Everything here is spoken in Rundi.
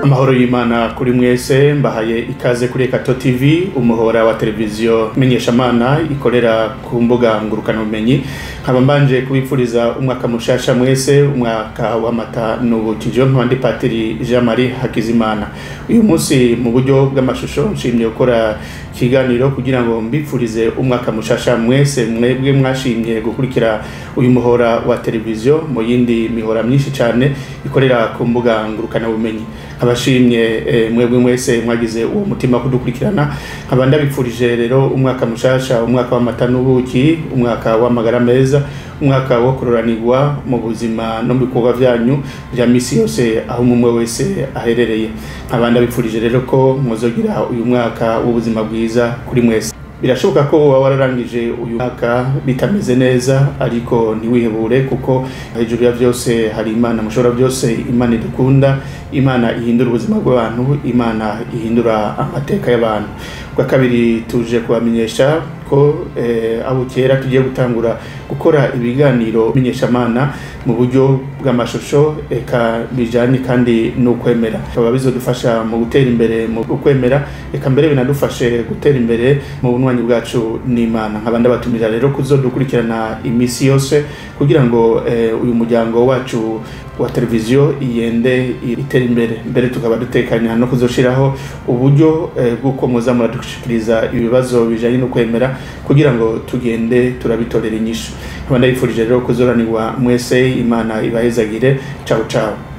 Amahoro y'Imana kuri mwese. Mbahaye ikaze kuri Ekato TV, umuhora wa televiziyo menyeshamana ikorera ku mbuga ngurukanabumenyi. Nkaba mbanje kubipfuriza umwaka mushasha mwese, umwaka w'amata n'ubuki. Jewe nkaba ndi Patiri Jean Marie Hakizimana. Uyu munsi mu buryo bw'amashusho nshimye gukora ikiganiro kugira ngo mbipfurize umwaka mushasha mwese, mwebwe mwashimye gukurikira uyu muhora wa televiziyo mu yindi mihora myinshi cyane ikorera ku mbuga ngurukanabumenyi. Abashimye mwebwe mwese mwagize uwo mutima kudukurikirana. Nkaba ndabipfurije rero umwaka mushasha, umwaka w'amata n'ubuki, umwaka w'amagara meza, umwaka wo kuroranirwa mu buzima no mu bikorwa vyanyu vya misi yose aho umwe wese aherereye. Nkaba ndabipfurije rero ko muzogira uyu mwaka w'ubuzima bwiza kuri mwese. Birashoboka ko waba wararangije uyu mwaka bitameze neza, ariko ntiwihebure, kuko hejuru ya byose hari Imana mushobora byose, Imana idukunda, Imana ihindura ubuzima bw'abantu, Imana ihindura amateka y'abantu. Bwa kabiri, tuje kubamenyesha ko abo kera tugiye gutangura gukora ibiganiro menyeshamana mu buryo bw'amashusho, eka bijanye kandi n'ukwemera. Bikaba bizodufasha mu gutera imbere mu ukwemera, eka mbere binadufashe gutera imbere mu bunywanyi bwacu n'Imana. Nkaba ndabatumira rero kuzodukurikirana imisi yose kugira ngo uyu muryango wacu wa televiziyo iyende itera imbere. Mbere tukaba dutekanya no kuzoshiraho uburyo bw'uko muza muradushikiriza ibibazo bijanye no kwemera kugira ngo tugende turabitorera inyishu. Nkaba ndabifurije rero kuzoranirwa mwese, Imana ibahezagire. Ciao ciao.